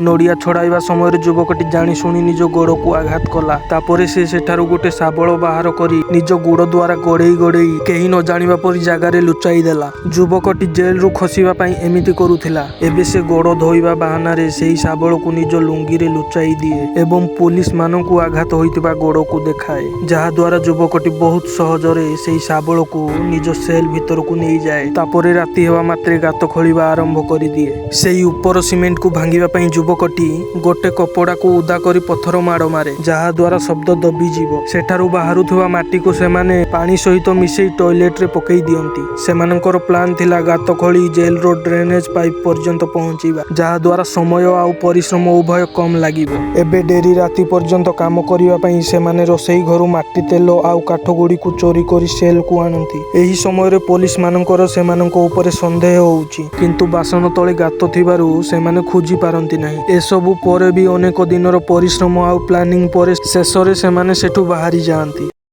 ନଡ଼ିଆ ଛଡ଼ାଇବା ସମୟରେ ଯୁବକଟି ଜାଣିଶୁଣି ନିଜ ଗୋଡ଼କୁ ଆଘାତ କଲା। ତାପରେ ସେ ସେଠାରୁ ଗୋଟେ ଶାବଳ ବାହାର କରି ନିଜ ଗୋଡ଼ ଦ୍ୱାରା ଗଡ଼େଇ ଗଡ଼େଇ କେହି ନ ଜାଣିବା ପରି ଜାଗାରେ ଲୁଚାଇ ଦେଲା। ଯୁବକଟି ଜେଲରୁ ଖସିବା ପାଇଁ ଏମିତି କରୁଥିଲା। ଏବେ ସେ ଗୋଡ଼ ଧୋଇବା ବାହାନାରେ ସେହି ଶାବଳକୁ ନିଜ ଲୁଙ୍ଗିରେ ଲୁଚାଇ ଦିଏ ଏବଂ ପୋଲିସ ମାନଙ୍କୁ ଆଘାତ ହୋଇଥିବା ଗୋଡ଼କୁ ଦେଖାଏ, ଯାହାଦ୍ୱାରା ଯୁବକଟି ବହୁତ ସହଜରେ ସେହି ଶାବଳକୁ ନିଜ ସେଲ୍ ଭିତରକୁ ନେଇଯାଏ। ତାପରେ ରାତି ହେବା ମାତ୍ରେ ଗାତ ଖୋଳିବା ଆରମ୍ଭ କରିଦିଏ। ସେଇ ଉପର ସିମେଣ୍ଟକୁ ଭାଙ୍ଗିବା ପାଇଁ ଯୁବକଟି ଗୋଟେ କପଡ଼ାକୁ ଓଦା କରି ପଥର ମାଡ଼ ମାରେ, ଯାହାଦ୍ୱାରା ଶବ୍ଦ ଦବିଯିବ। ସେଠାରୁ ବାହାରୁଥିବା ମାଟିକୁ ସେମାନେ ପାଣି ସହିତ ମିଶେଇ ଟଏଲେଟରେ ପକେଇ ଦିଅନ୍ତି। ସେମାନଙ୍କର ପ୍ଲାନ୍ ଥିଲା ଗାତ ଖୋଳି ଜେଲର ଡ୍ରେନେଜ ପାଇପ୍ ପର୍ଯ୍ୟନ୍ତ ପହଞ୍ଚିବା, ଯାହାଦ୍ୱାରା ସମୟ ଆଉ ପରିଶ୍ରମ ଉଭୟ କମ୍ ଲାଗିବ। ଏବେ ଡେରି ରାତି ପର୍ଯ୍ୟନ୍ତ କାମ କରିବା ପାଇଁ ସେମାନେ ରୋଷେଇ ଘରୁ ମାଟି, ତେଲ ଆଉ କାଠ ଗୁଡ଼ିକୁ ଚୋରି କରି ସେଲକୁ ଆଣନ୍ତି। ଏହି ସମୟରେ ପୋଲିସ ମାନଙ୍କର ସେମାନଙ୍କ ଉପରେ ସନ୍ଦେହ ହଉଛି, କିନ୍ତୁ ବାସନ ତଳେ ଗାତ ଥିବାରୁ ସେମାନେ ଖୋଜି ପାରନ୍ତି ନାହିଁ। ଏସବୁ ପରେ ବି ଅନେକ ଦିନର ପରିଶ୍ରମ ଆଉ ପ୍ଲାନିଂ ପରେ ଶେଷରେ ସେମାନେ ସେଠୁ ବାହାରି ଯାଆନ୍ତି।